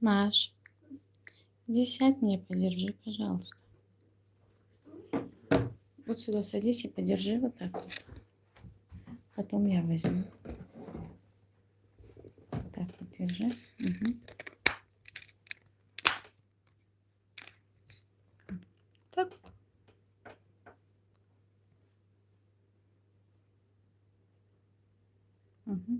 Маш, иди сядь мне, подержи, пожалуйста. Вот сюда садись и подержи вот так вот. Потом я возьму. Так вот держи. Угу. Так. Угу.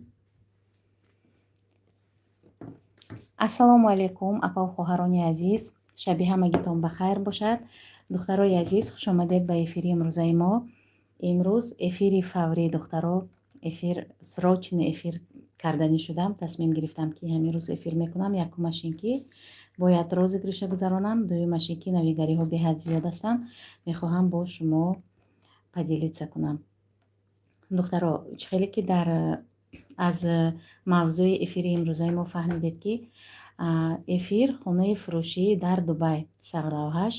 Ассалому алайкум, апаву хоҳарони азиз, шаби ҳамагитон ба хайр бошад. Духтарои азиз, хушомадед ба эфири имрӯзаи мо. Имрӯз эфири фаврӣ, духтаро, эфир срочный эфир карданӣ шудам. Тасмим гирифтам, ки ҳамин рӯз эфир мекунам. Якумаш ин ки бояд розыгрыша гузаронам, дуюмаш ин ки навигариҳо беҳад зиёд ҳастанд, мехоҳам бо шумо поделиться кунам. Духтаро, чӣ хеле ки дар аз мавзӯи эфири имрӯзаи мо фаҳмидед, ки эфир хонаи фурӯшӣ дар Дубай сарлавҳаш.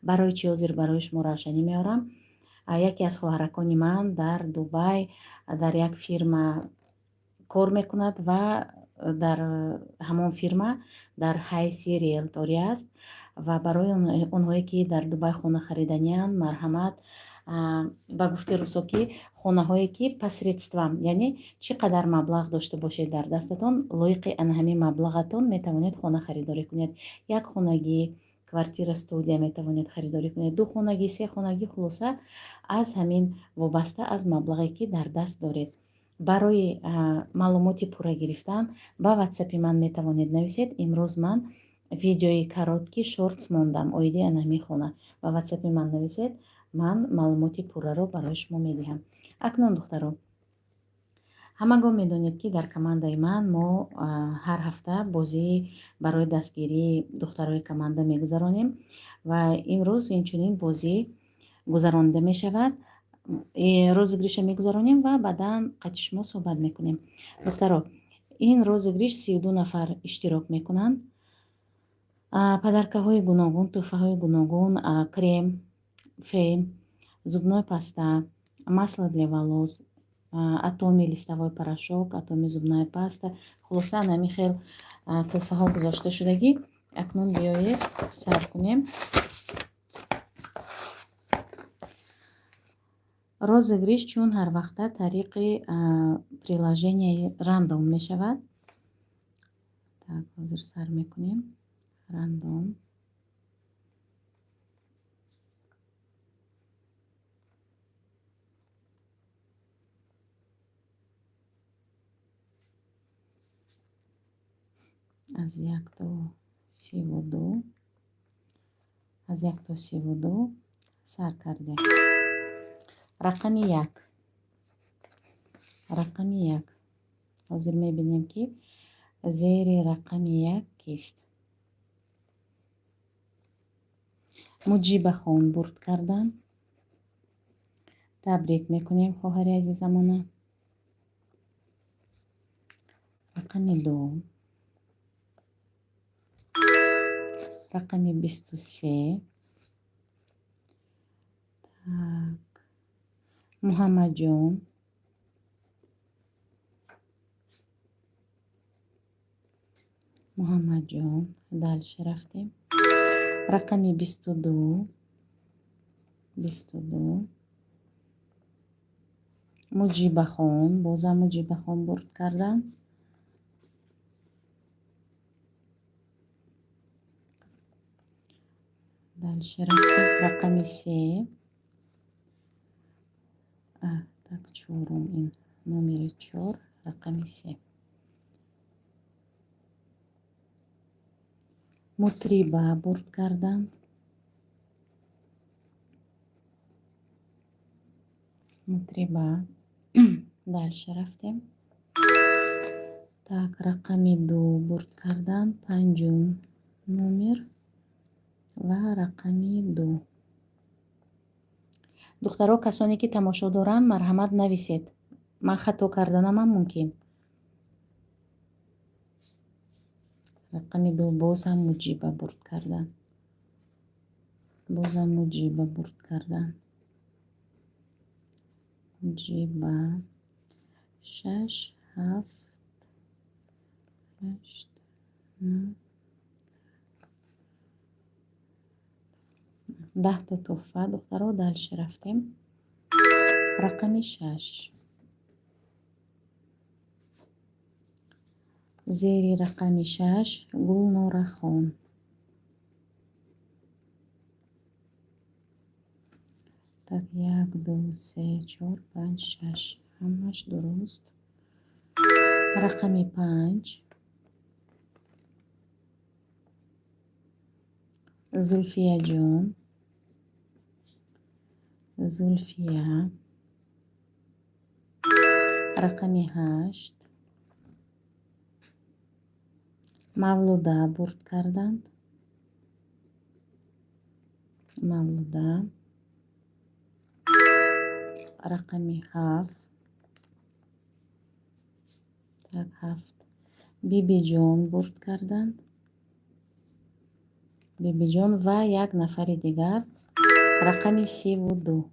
Барои чӣ, ҳозир барои шумо равшанӣ меорам. Яке аз хоҳаракони ман дар Дубай дар як фирма кор мекунад ва дар ҳамон фирма дар ҳайси риелторӣ аст. Ва барои онҳое, ки дар Дубай хона хариданианд, марҳамат. Ба гуфти рӯсо, ки хонаҳое ки по средствам, яъне чӣ қадар маблағ дошта бошед дар дастатон, лоиқи ана ҳамин маблағатон метавонед хона харидорӣ кунед. Як хонагӣ, квартира, студия метавонед харидорӣ кунед, ду хонагӣ, се хонагӣ, хулоса, аз ҳамин вобаста аз маблағе, ки дар даст доред. Барои маълумоти пурра гирифтан ба ватсапи ман метавонед нависед. Имрӯз ман видеои короткий шортс мондам оиди ана ҳамин хона. Ба ватсапи ман нависед, ман маълумоти пурраро барои шумо медиҳам. Акнун, духтаро, ҳамагон медонед, ки дар командаи ман мо ҳар ҳафта бозӣ барои дастгирии духтарои команда мегузаронем ва имрӯз инчунин бозӣ гузаронида мешавад. Розыгрыша мегузаронем ва баъдан қати шумо суҳбат мекунем. Духтаро, ин розыгрыш 32 нафар иштирок мекунанд. Подаркаҳои гуногун, тӯҳфаҳои гуногун: крем фем, зубной паста, масло для волос, Атоми листовой порошок, Атоми зубная паста, хулоса, ҳамин хел тӯҳфаҳо гузошта шудагӣ. Акнун биёед, сар кунем. Розыгрыш чун ҳар вақта тариқи приложенияи рандом мешавад. Так, ҳозир сар мекунем. Рандом. Аз як то 32, аз як то 32 сар кардем. Рақами як, рақами як. Ҳозир мебинем, ки зери рақами як кист. Муҷибахон бурд кардан. Табрик мекунем хоҳари азизамона. Рақами ду, рақами 23. Так, Муҳаммадҷон. Муҳаммадҷон. Дальше рафтем. Рақами 22, 22. Муҷибахон, бозам Муҷибахон бурд кардан. Дальше рафтем. Рақами се. Так, чорум, ин номери чор, рақами се. Мутриба бурд кардан. Мутриба. Дальше рафтем. Так, рақами ду бурд кардан, панҷум номер ва рақами ду. Духтаро, касоне ки тамошо доранд, марҳамат, нависед. Ман хато карданамам мумкин. Рақами ду, боз ҳам Муҷиба бурд кардан, бозам Муҷиба бурд кардан. Муҷиба. Шаш, ҳафт, ҳашт, нӯ. 10-то тӯҳфа, духтаро. Дальше рафтем. Рақами 6. Зери рақами 6 Гулнорахон. Так, як, ду, се, чор, панҷ, шаш. Ҳамаш дуруст. Рақами 5. Зулфияҷон. Зулфия. Рақами 8. Мавлуда бурд карданд. Мавлуда. Рақами 7. Так, 7. Бибиҷон бурд карданд. Бибиҷон ва як нафари дигар. Рақами 32.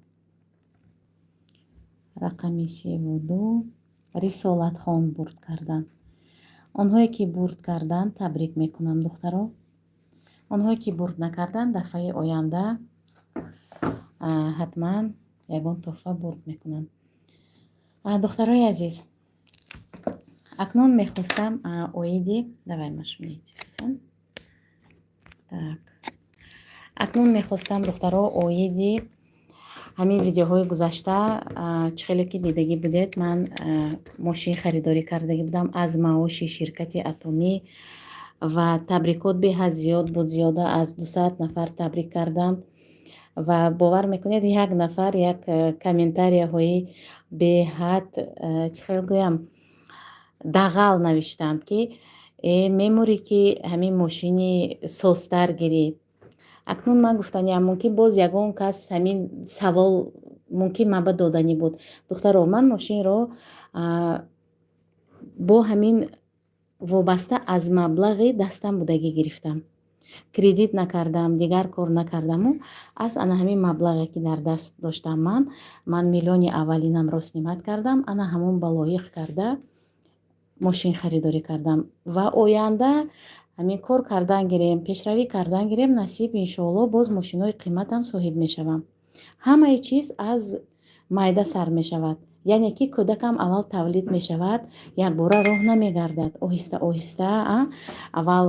Рақами 32. Рисолатхон бурд карданд. Онҳое ки бурд карданд, табрик мекунам, духтаро. Онҳое ки бурд накарданд, дафъаи оянда ҳатман ягон тӯҳфа бурд мекунанд. Духтарои азиз, акнун мехостам оиди, давай, машмини телефон. Так, акнун мехостам, духтаро, оиди ҳамин видеоҳои гузашта. Чӣ хеле ки дидагӣ будед, ман мошин харидорӣ кардагӣ будам аз маоши ширкати Атомӣ ва табрикот беҳад зиёд буд. Зиёда аз 200 нафар табрик карданд ва бовар мекунед, як нафар як комментарияҳои беҳад, чӣ хел гӯям, дағал навиштанд, ки э, мемурӣ, ки ҳамин мошини созтар гирӣ. Акнун ман гуфтаниам, мумкин боз ягон кас ҳамин савол мумкин ман ба доданӣ буд. Духтаро, ман мошинро бо ҳамин вобаста аз маблағи дастам будагӣ гирифтам. Кредит накардам, дигар кор накардаму аз ана ҳамин маблағе, ки дар даст доштам, ман миллиони аввалинамро снимать кардам, ана ҳамон ба лоиқ карда мошин харидорӣ кардам. Ва оянда ҳамин кор кардан гирем, пешравӣ кардан гирем, насиб, иншоалло, боз мошинҳои қиматам соҳиб мешавам. Ҳамаи чиз аз майда сар мешавад, яъне ки кӯдакам аввал тавлид мешавад, якбора роҳ намегардад, оҳиста оҳиста аввал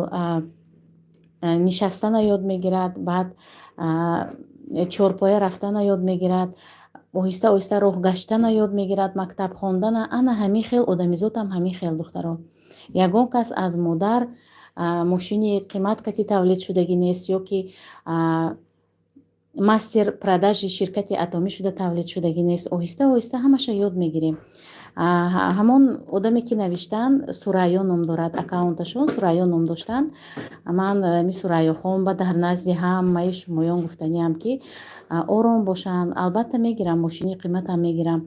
нишастана ёд мегирад, баъд чорпоя рафтана ёд мегирад, оҳиста оҳиста роҳ гаштана ёд мегирад, мактаб хондана. Ана ҳамин хел одамизодам ҳамин хел, духтаро. Ягон кас аз модар мошини қимат кати тавлид шудагӣ нест ё ки мастер продажи ширкати Атомӣ шуда тавлид шудагӣ нест. Оҳиста оҳиста ҳамаша ёд мегирем. Ҳамон одаме, ки навиштанд, Сурайё ном дорад, аккаунташон Сурайё ном доштанд. Ман ми Сурайёхон ба дар назди ҳамаи шумоён гуфтаниам, ки ором бошанд. Албатта, мегирам, мошини қиматам мегирам.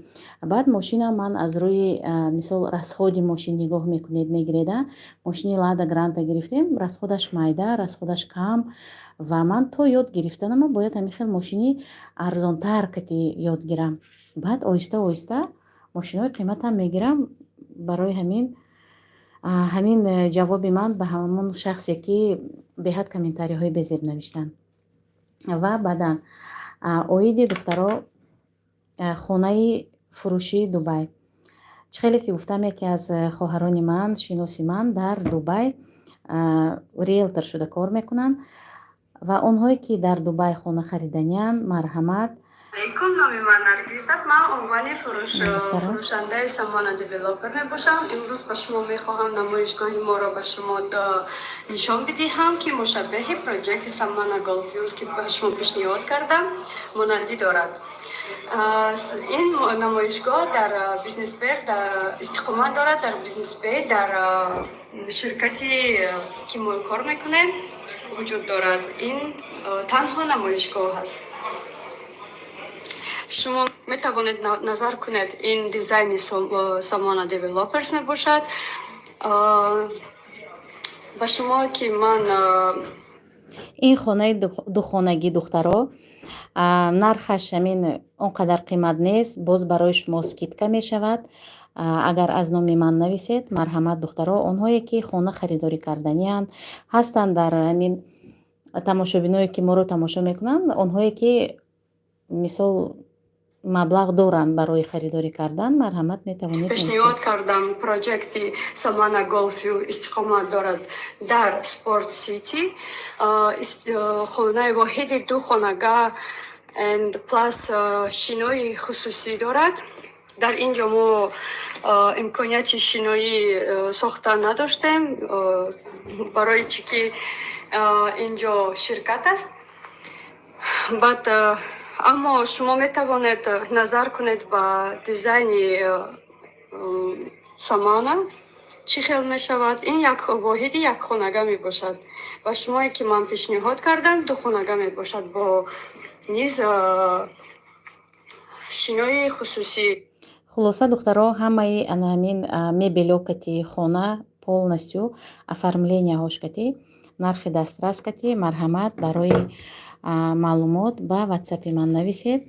Баъд мошинам ман аз рӯи, мисол, расходи мошин нигоҳ мекунед, мегиреда. Мошини Лада Гранта гирифтем, расходаш майда, расходаш кам ва ман то ёд гирифтанама бояд ҳамин хел мошини арзонтар кати ёд гирам. Баъд оҳиста оҳиста мошинҳои қиматам мегирам. Барои ҳамин ҷавоби ман ба ҳамон шахсе, ки беҳад комментариҳои безеб навиштанд. Ва баъдан оиди, духтаро, хонаи фурӯшии Дубай. Чӣ хеле ки гуфтам, яке аз хоҳарони ман, шиноси ман дар Дубай риэлтор шуда кор мекунанд ва онҳое, ки дар Дубай хона хариданианд, марҳамат. Алейкум, номи ман Наргиз аст. Ман унвони фурӯшандаи Самона Девелопер мебошам. Имрӯз ба шумо мехоҳам намоишгоҳи моро ба шумо нишон бидиҳам, ки мушаббеҳи проекти Самона Голф, ки ба шумо пешниҳод кардам, монандӣ дорад. Ин намоишгоҳ дар Бизнесбер истиқомат дорад, дар Бизнесбей, дар ширкати, ки мо кор мекунем, вуҷуд дорад. Ин танҳо намоишгоҳ аст. Шумо метавонед назар кунед, ин дизайни Самона Девелоперс мебошад. Ба шумо ки ман Ин хонаи духонагӣ, духтаро, нархаш ҳамин он қадар қимат нест. Боз барои шумо скидка мешавад, агар аз номи ман нависед. Марҳамат, духтаро, онҳое, ки хона харидорӣ карданианд, ҳастанд дар ҳамин Тамошобиное, ки моро тамошо мекунанд, онҳое, ки мисол маблағ доранд барои харидорӣ кардан, марҳамат, метавонед. Пешниҳод кардам проекти Самана Голфвью, истиқомат дорад дар Спорт Сити, хонаи воҳиди ду хонага and plus шинои хусусӣ дорад. Дар ин ҷо мо имконияти шиноӣ сохта надоштем, барои чӣ ки ин ҷо ширкат аст. Баъд, аммо шумо метавонед назар кунед ба дизайни Самана, чӣ хел мешавад. Ин як воҳиди якхонага мебошад ва шумое, ки ман пешниҳод кардам, духонага мебошад бо низ шинои хусусӣ. Хулоса, духтаро, ҳамаи ана ҳамин мебелё кати хона, полностью оформления ҳош кати, нархи дастрас кати. Марҳамат, барои маълумот ба ватсапи ман нависед.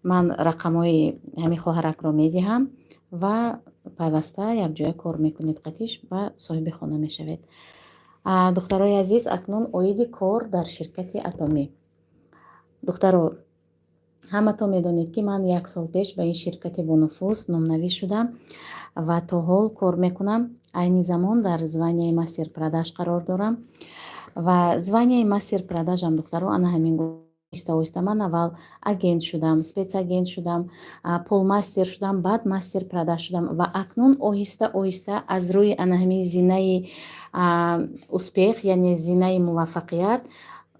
Ман рақамҳои ҳамин хоҳаракро медиҳам ва пайваста якҷоя кор мекунед қатиш ва соҳиби хона мешавед. Духтарои азиз, акнун оиди кор дар ширкати Атомӣ. Духтаро, ҳаматон медонед, ки ман як сол пеш ба ин ширкати бонуфуз номнавис шудам ва то ҳол кор мекунам. Айни замон дар звания и мастер продаж қарор дорам ва звания и мастер продаж ам, духтаро, ана ҳамин оҳиста оҳиста ман аввал агент шудам, спецагент шудам, полмастер шудам, баъд мастер продаж шудам ва акнун оҳиста оҳиста аз рӯи ана ҳамин зинаи успех, яъне зинаи муваффақият,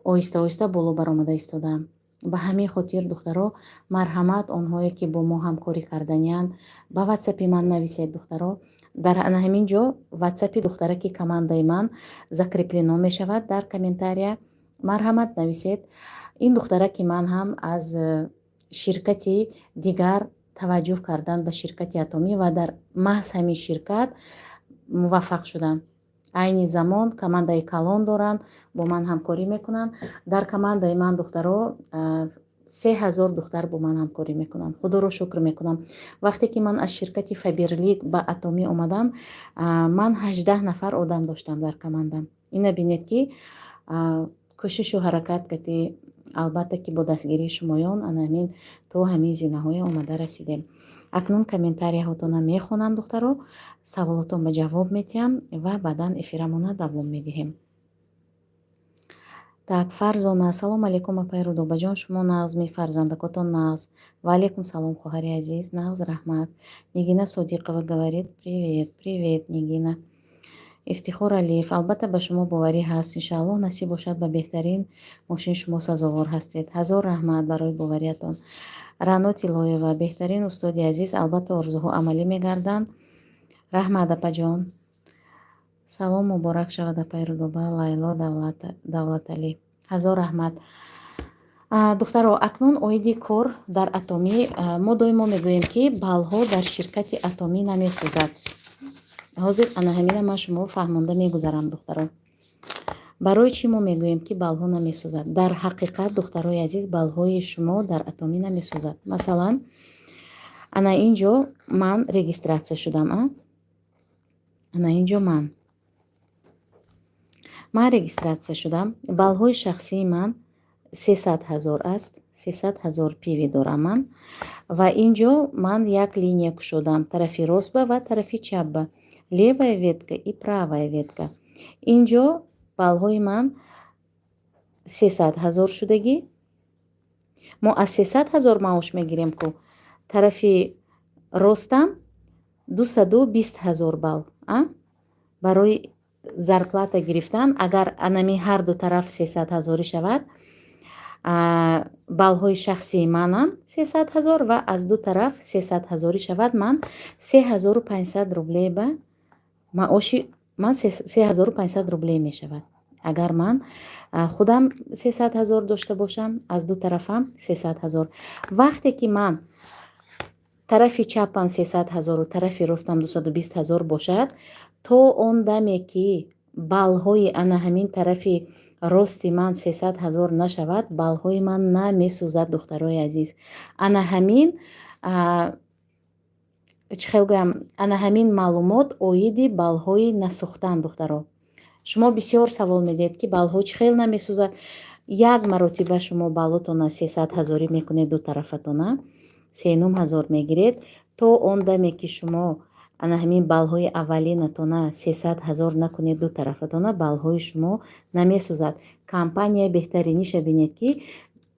оҳиста оҳиста боло баромада истодаам. Ба ҳамин хотир, духтаро, марҳамат, онҳое, ки бо мо ҳамкорӣ карданиянд, ба ватсапи ман нависед. Духтаро, дар ана ҳамин ҷо ватсапи духтараки командаи ман закреплено мешавад дар комментария. Марҳамат, нависед. Ин духтараки ман ҳам аз ширкати дигар таваҷҷӯҳ кардан ба ширкати Атомӣ ва дар маҳз ҳамин ширкат муваффақ шуданд. Айни замон командаи калон доранд, бо ман ҳамкорӣ мекунанд. Дар командаи ман, духтаро, 3000 духтар бо ман ҳамкорӣ мекунанд. Худоро шукр мекунам. Вақте ки ман аз ширкати Фаберлик ба Атомӣ омадам, ман 18 нафар одам доштам дар командам. Ина бинед, ки кӯшишу ҳаракат кати, албатта ки бо дастгирии шумоён, ана ҳамин то ҳамин зинаҳое омада расидем. Акнун комментария ҳотона мехонам, духтаро, саволотон ба ҷавоб медиҳам ва баъдан эфирамона давом медиҳем. Так, Фарзона: «Салом алейкум, апаи Рудобаҷон, шумо нағзми, фарзандакотон нағз?» Ва алейкум салом, хоҳари азиз, нағз, раҳмат. Нигина Содиқова говорит: «Привет». Привет, Нигина. Ифтихор Алиев: «Албатта, ба шумо боварӣ ҳаст, иншааллоҳ, насиб бошад, ба беҳтарин мошин шумо сазовор ҳастед». Ҳазор раҳмат барои бовариятон. Рано Тиллоева: «Беҳтарин устоди азиз, албатта, орзуҳо амалӣ мегарданд». Раҳмат, апаҷон. «Салом, муборак шавад, апаи Рудоба». Лайло Давлаталӣ, ҳазор раҳмат. Духтаро, акнун оиди кор дар Атомӣ. Мо доимо мегӯем, ки баллҳо дар ширкати Атомӣ намесӯзад. Ҳозир ана ҳамина ман шумо фаҳмонда мегузарам, духтаро. Барои чӣ мо мегӯем, ки баллҳо намесӯзад? Дар ҳақиқат, духтарои азиз, баллҳои шумо дар Атомӣ намесӯзад. Масалан, ана ин ҷо ман регистрация шудам, ана ин ҷо ман регистрация шудам. Баллҳои шахсии ман 300 000 аст, 300 000 PV дорам ман. Ва ин ҷо ман як линия кушодам тарафи ростба ва тарафи чапба, левая ветка и правая ветка. Ин ҷо баллҳои ман 300 000 шудагӣ. Мо аз 300 000 маош мегирем ку, тарафи ростам 220 000 балл барои зарплата гирифтан. Агар анами ҳарду тараф 300 000-ӣ шавад, баллҳои шахсии манам 300 000 ва аз ду тараф 300 000-ӣ шавад, ман 3500 рубле ба маоши ман 3500 рубле мешавад. Агар ман худам 300 000 дошта бошам, аз ду тарафам 300 000. Вақте ки ман тарафи чапам 300 000-у тарафи ростам 220 000 бошад, то он даме ки баллҳои ана ҳамин тарафи рости ман 300 000 нашавад, баллҳои ман намесӯзад. Духтарои азиз, ана ҳамин, чӣ хел гӯям, ана ҳамин маълумот оиди баллҳои насӯхтан, духтаро. Шумо бисёр савол медиҳед, ки баллҳо чӣ хел намесӯзад. Як маротиба шумо баллотона 300 ҳазорӣ мекунед, ду тарафатона 3,5 ҳазор мегиред. То он даме ки шумо ана ҳамин баллҳои аввалинатона 300 ҳазор накунед ду тарафатона, баллҳои шумо намесӯзад. Компания беҳтариниша бинед, ки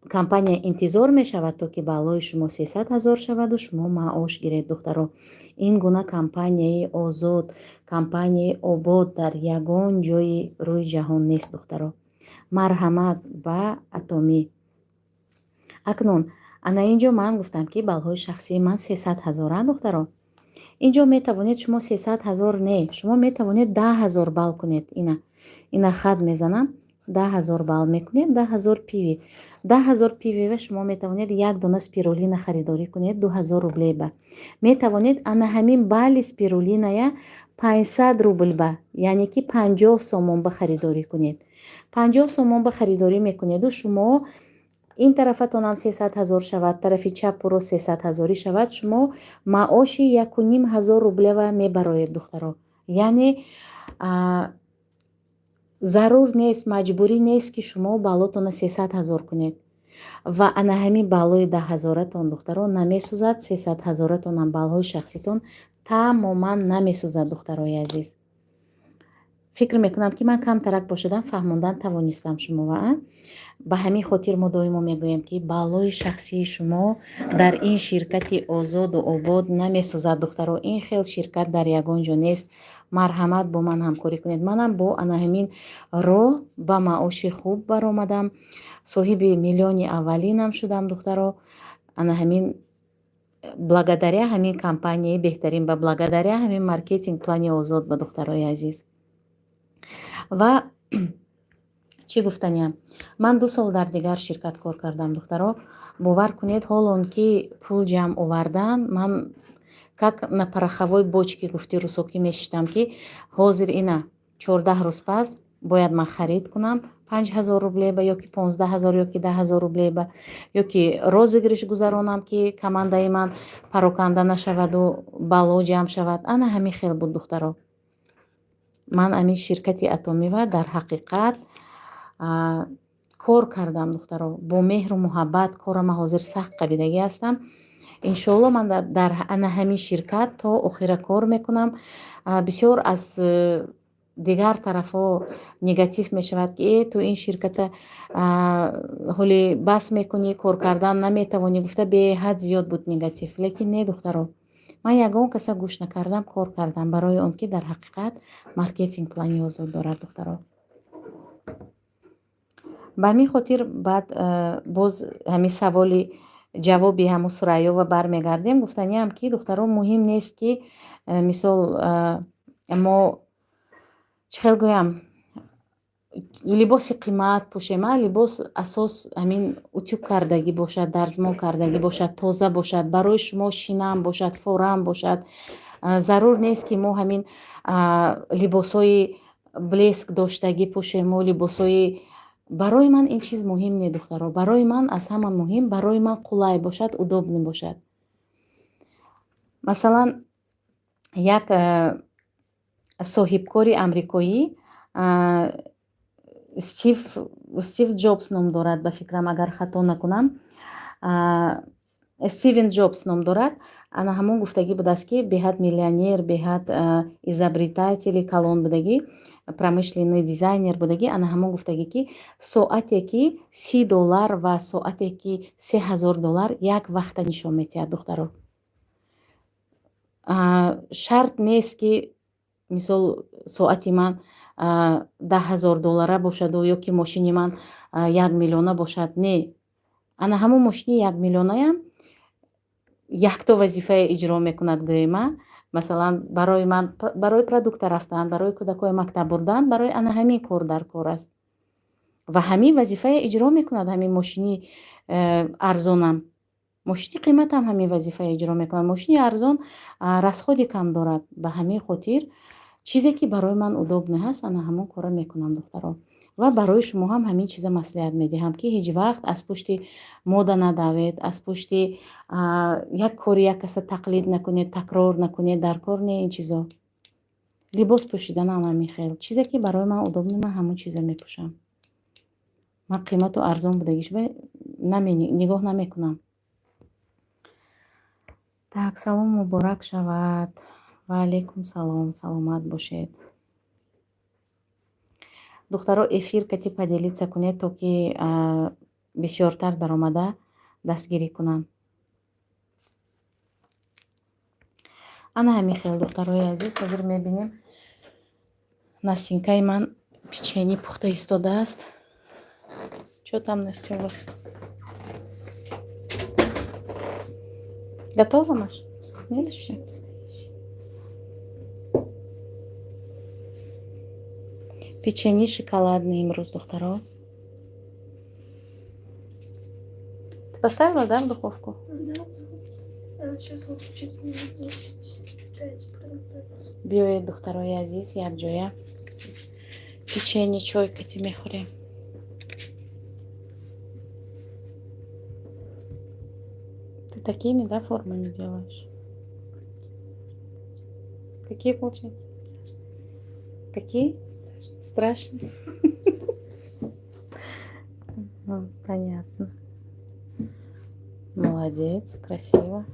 компания интизор мешавад, то ки баллҳои шумо 300 ҳазор шаваду шумо маош гиред. Духтаро, ин гуна компанияи озод, компанияи обод дар ягон ҷои рӯи ҷаҳон нест. Духтаро, марҳамат ба Атомӣ. Акнун ана ин ҷо ман гуфтам, ки баллҳои шахсии ман 300 ҳазоранд. Духтаро, ин ҷо метавонед шумо 300 ҳазор не, шумо метавонед 10 000 балл кунед. Ина хат мезанам, 10 000 балл мекунед, 10 000 PV. 10 000 PV ва шумо метавонед як дона спирулина харидорӣ кунед 2000 рублей ба. Метавонед ана ҳамин балли спирулиная 500 рубл ба, яъне ки 50 сомон ба харидорӣ кунед. 50 сомон ба харидорӣ мекунеду шумо ин тарафатонам 300 ҳазор шавад, тарафи чапу рост 300 ҳазорӣ шавад, шумо маоши 1,5 ҳазор рублева мебароед. Духтаро, яъне зарур нест, маҷбурӣ нест, ки шумо баллотона 300 ҳазор кунед. Ва ана ҳамин баллои 10 ҳазоратон, духтаро, намесӯзад. 300 ҳазоратонам баллҳои шахситон тамоман намесӯзад. Духтарои азиз, фикр мекунам, ки ман камтарак бошадам фаҳмондан тавонистам шумова. Ба ҳамин хотир мо доимо мегӯем, ки баллои шахсии шумо дар ин ширкати озоду обод намесӯзад. Духтаро, ин хел ширкат дар ягон ҷо нест. Марҳамат, бо ман ҳамкорӣ кунед. Манам бо ана ҳамин роҳ ба маоши хуб баромадам, соҳиби миллиони аввалинам шудам. Духтаро, ана ҳамин благодаря ҳамин компанияи беҳтарин, ба благодаря ҳамин маркетинг плани озод ба. Духтарои азиз, ва чӣ гуфтаниям? Ман 2 сол дар дигар ширкат кор кардам. Духтаро, бовар кунед, ҳолон ки пул ҷамъ овардан, ман как на пороховой бочке, гуфти русокӣ, мешиштам, ки ҳозир ина 14 рӯз пас бояд ман харид кунам 5000 рублеба ё ки 15 000 ё ки 10 000 рублеба, ё ки розыгрыш гузаронам, ки командаи ман пароканда нашаваду бало ҷамъ шавад. Ана ҳамин хел буд. Духтаро, ман ҳамин ширкати Атомива дар ҳақиқат кор кардам. Духтаро, бо меҳру муҳаббат корама ҳозир сахт қабидагӣ ҳастам. Иншоалло, ман дар ана ҳамин ширкат то охира кор мекунам. Бисёр аз дигар тарафҳо негатив мешавад, ки э, ту ин ширката ҳоли бас мекунӣ, кор кардан наметавонӣ, гуфта беҳад зиёд буд негатив. Лекин не, духтаро, ман ягон каса гӯш накардам, кор кардам, барои он ки дар ҳақиқат маркетинг плани озод дорад. Духтаро, ба ҳамин хотир баъд боз ҳамин саволи ҷавоби ҳамун Сурайёва бармегардем. Гуфтаниам, ки, духтаро, муҳим нест, ки мисол мо, чӣ хел гӯям, либоси қимат пӯшем. А либос асос ҳамин утюг кардагӣ бошад, дарзмол кардагӣ бошад, тоза бошад, барои шумо шинам бошад, форам бошад. Зарур нест, ки мо ҳамин либосҳои блеск доштагӣ пӯшему либосҳои. Барои ман ин чиз муҳим не, духтаро. Барои ман аз ҳама муҳим, барои ман қулай бошад, удобный бошад. Масалан, як соҳибкори амрикоӣ, Стив Ҷобс ном дорад, ба фикрам, агар хато накунам, Стивен Ҷобс ном дорад. Ана ҳамон гуфтагӣ будааст, ки беҳад миллионер, беҳад изобретатели калон будагӣ, промышленный дизайнер будагӣ. Ана ҳамон гуфтагӣ, ки соате ки 30 доллар ва соате ки 3000 доллар як вақта нишон медиҳад. Духтаро, шарт нест, ки мисол соати ман 10 000 доллара бошаду ё ки мошини ман 1 миллиона бошад. Не, ана ҳамон мошини 1 миллионаям якто вазифае иҷро мекунад, гӯема. Масалан, барои ман барои продукта рафтан, барои кӯдакҳои мактаб бурдан, барои ана ҳамин кор дар кор аст ва ҳамин вазифае иҷро мекунад. Ҳамин мошини арзонам, мошини қиматам ҳамин вазифае иҷро мекунад. Мошини арзон расходи кам дорад. Ба ҳамин хотир чизе ки барои ман удобный ҳаст, ана ҳамон корро мекунам, духтаро. Ва барои шумо ҳам ҳамин чиза маслиҳат медиҳам, ки ҳеҷ вақт аз пушти мода надавед, аз пушти як кори як каса тақлид накунед, такрор накунед. Дар кор не ин чизо. Либос пӯшиданам ҳамин хел. Чизе ки барои ман удобный, ман ҳамон чиза мепӯшам. Ман қимату арзон будагиш нигоҳ намекунам. Так, салом, муборак шавад. Ва алайкум салом, саломат бошед. Духтаро, эфир кати поделиться кунед, то ки бисёртар даромада дастгирӣ кунанд. Ана ҳамин хел, духтарои азиз, ҳозир мебинем, Настинкаи ман печенье пухта истодааст. Чё там, Настя, у вас? Готово, Маш? Нет ещё? Печенье шоколадный имрӯз, духтаро. Ты поставила, да, в духовку? Да. Сейчас вот через минут 10-5 приготовится. Биёед, духтарои азиз, якҷоя печенье чой кати мехӯрем. Ты такими, да, формами делаешь? Какие получаются? Какие? Страшные. Ну, понятно. Молодец, красиво.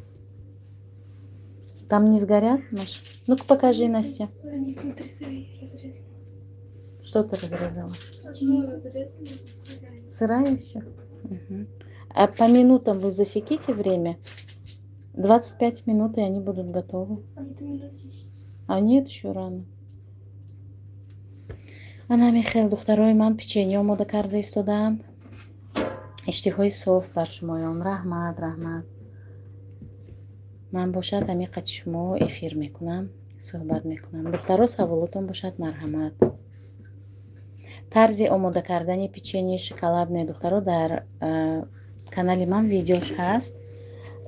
Там не сгорят, Маша? Ну-ка покажи, Настя. Они внутри сырые разрезаны. Что ты разрезала? Одну разрезала, сырая. Сырая еще? Угу. А по минутам вы засеките время? 25 минут, и они будут готовы. А это минут 10. А нет, еще рано. Ана михел, духтарои ман печенье омода карда истодаанд. Иштиҳои соф бар шумоён. Раҳмат, раҳмат. Ман бошад ҳамин қати шумо эфир мекунам, суҳбат мекунам. Духтаро, саволотон бошад, марҳамат. Тарзи омода кардани печенье шоколадное, духтаро, дар канали ман видеош ҳаст,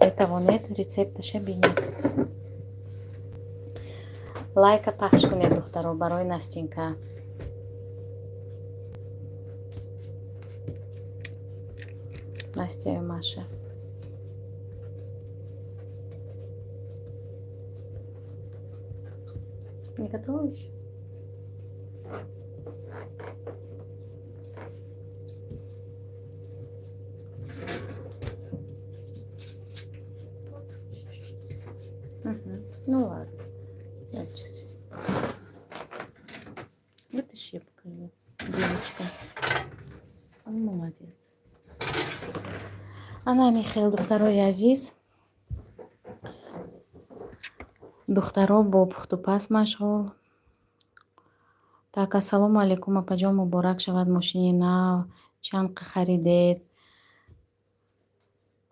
метавонед рецепташа бинед. Лайка пахш кунед, духтаро, барои Настинка. Настя и Маша. Не готова еще? Угу. Ну ладно. Дальше. Вытащи, я покажу. Девочка. Он молодец. Ана Михаил, духтарои азиз. Духтаро бо пухтупаз машғул. Так, ассалому алайкум, апаҷон, муборак шавад мошини нав. Чанд харидед?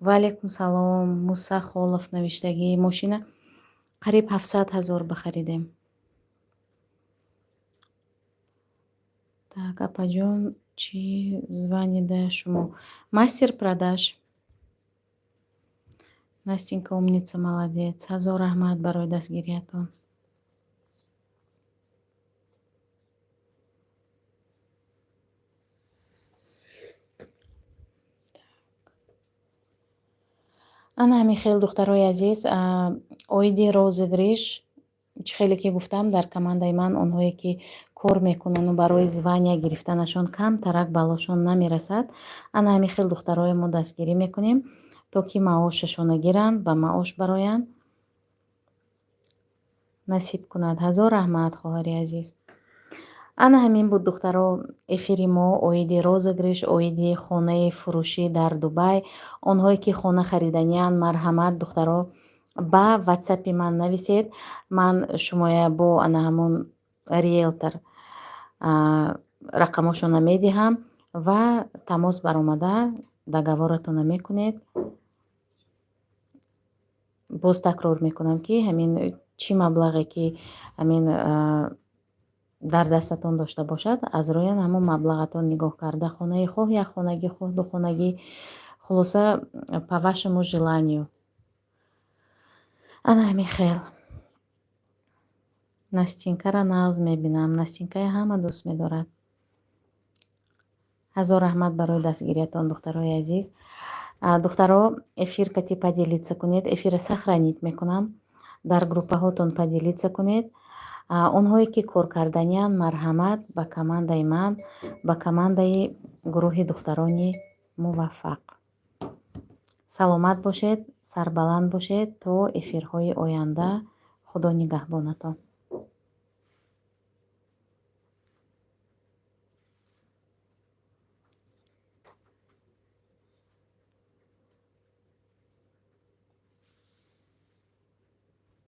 Ва алайкум салом, Муса Холов навиштагӣ. Мошина қариб 700 000 бахаридем. Так, апаҷон, чӣ звание да шумо? Мастер продаж. Настенька умница, молодец. Ҳазор раҳмат барои дастгириятон. Ана ҳамин хел, духтарои азиз, оиди розыгрыш, чӣ хеле ки гуфтам, дар командаи ман онҳое ки кор мекунану барои звания гирифтанашон камтарак баллошон намерасад, ана ҳамин хел духтарои мо дастгирӣ мекунем, то ки маошашона гиранд, ба маош бароянд. Насиб кунад. Ҳазор раҳмат, хоҳари азиз. Ана ҳамин буд, духтаро, эфири мо оиди розыгрыш, оиди хонаи фурӯшӣ дар Дубай. Онҳое ки хона хариданианд, марҳамат, духтаро, ба ватсапи ман нависед. Ман шумоя бо ана ҳамон риелтор рақамошона медиҳам ва тамос баромада договоратона мекунед. Боз такрор мекунам, ки ҳамин чӣ маблағе ки ҳамин дар дастатон дошта бошад, аз рӯи ҳамон маблағатон нигоҳ карда хонаи хоҳ якхонагӣ, хоҳ духонагӣ, хулоса, по вашему желанию. Ана ҳамин хел. Настинкара нағз мебинам. Настинкая ҳама дӯст медорад. Ҳазор раҳмат барои дастгириятон, духтарои азиз. Духтаро, эфир кати поделиться кунед. Эфира сохранить мекунам. Дар группаҳотон поделиться кунед. Онҳое ки коркарданиянд, марҳамат ба командаи ман, ба командаи гурӯҳи духтарони муваффақ. Саломат бошед, сарбаланд бошед, то эфирҳои оянда. Худо нигаҳбонатон.